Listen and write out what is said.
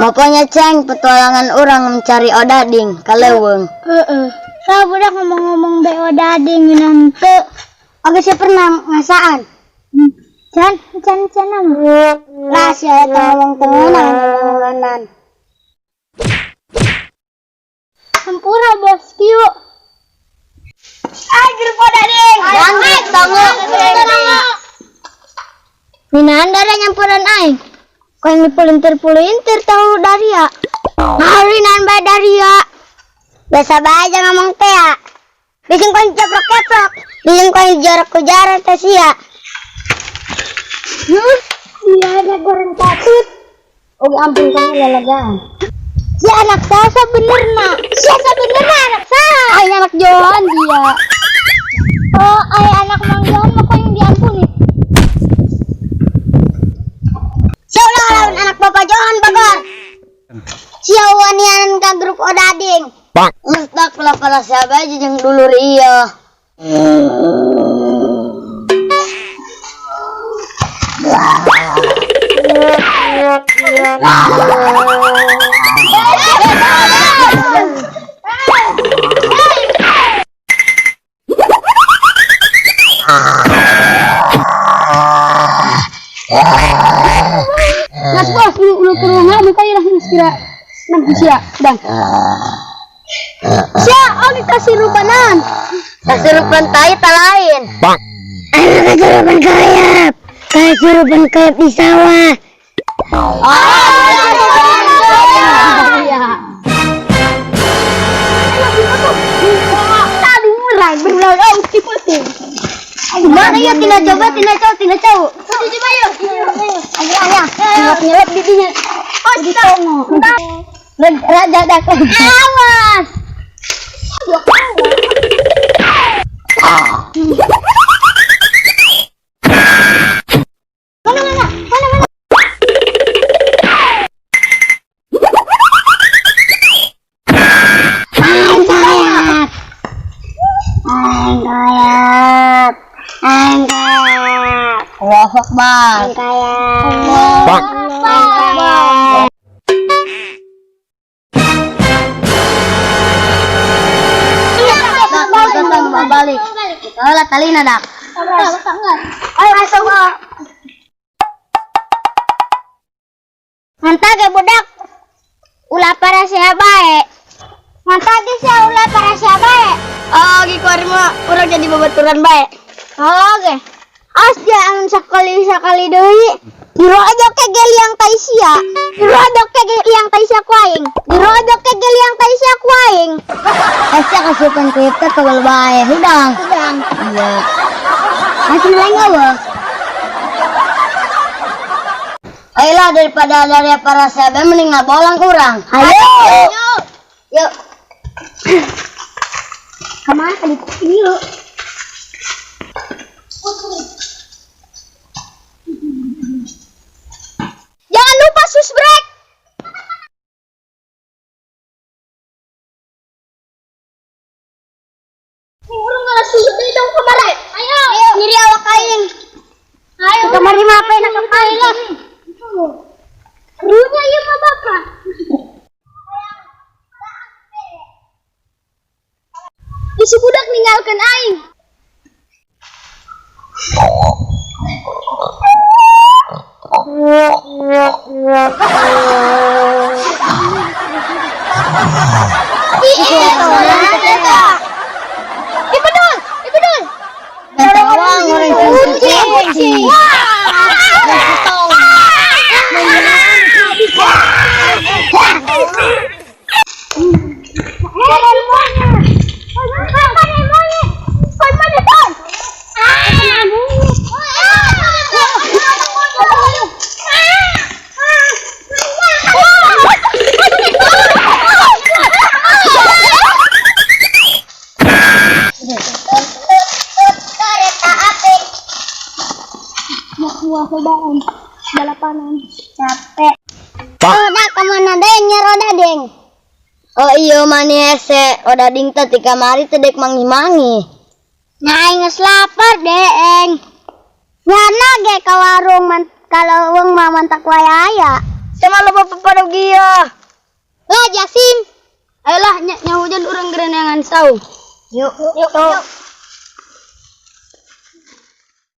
Pokoknya, Ceng, petualangan urang mencari odading ka leuweung. Heeh. Sa budak ngomong-ngomong be odading nanti. Oke, saya pernah ngasaan. Can, can, can nama. Lah, sia eta ngomong tengenan. Hampura, bosku. Ay, grup odading. Dan grup tongo. Minaan darah nyampuran aing. Kau yang dipelintir-pelintir tahu Daria. Harinan bae Daria. Biasa bae aja ngomong teh ya. Bising kau jeprok-jeprok. Bising kau jorok ku jarak teh sia. Dia ada goreng patut. Oke, ampun kamu lalagaan. Si anak saya sebenerna. Si sebenerna anak saya. Ay, anak Johan dia. Oh, ay anak Mang Johan mah kau yang diampuni. Sia ulah lawan anak Bapak Johan bagor. Sia wanian ka grup odading. Mustak lah para siapa aja jeung dulur iya. Nas bos, lu lu kurunga muka ilah kira nang sia, dan. Sia, oke kasirupanan. Kasirupan tai tak lain. Anak kasirupan kayap. Kasirupan kayap di sawah. Iya. Gimana ya tina coba tina cau tina cau. Coba yuk. Ayo ayo. Nyelap nyelap bibinya. Oh, tongo. Raja dak. Awas. Mana mana mana mana. Aing kayap. Aing kayap. Aing kayap. Allahu Akbar. Aing kayap. Aing kayap. Datang balik. Kalau talina dak. Ayo masuk. Mantap ge budak. Ulah para sia bae. Mantap ge sia ulah para sia bae. Oh, ge kuari mah urang jadi babaturan bae. Oke. As jangan sekali sekali deui. Dirodok ke geliang tai sia. Dirodok ke geliang tai sia ku aing. Dirodok ke geliang tai sia ku aing. Asa kasupan kita kebal bae hudang. Hudang. Iya. Masih lain eueuh. Ayolah daripada dari para sahabat mending ngabolang kurang. Ayo. Yuk. Kemana kali yuk. Jangan lupa subscribe. Urang ngalah susuk dong kemarin. Ayo, Nyeri awak aing. Ayo. Kamari mah apa enak aing lah. Krunya ieu mah bapak. Isi budak ninggalkeun aing. Ibedul, ibedul. Tawang orang Kucing, kucing. Kereta api. Balapanan. Capek. Oh, dak kemana deh nyer odading? Oh iya mani hese odading teh ti kamari teh dek mangi-mangi. Nah, aing geus lapar deeng. Nyana ge ka warung man kalau weng mah mantak wae aya. Mah loba papadog ieu. Lah, Jasim. Ayolah, nya, nya hujan urang geura neangan saung. Yuk, yuk, yuk.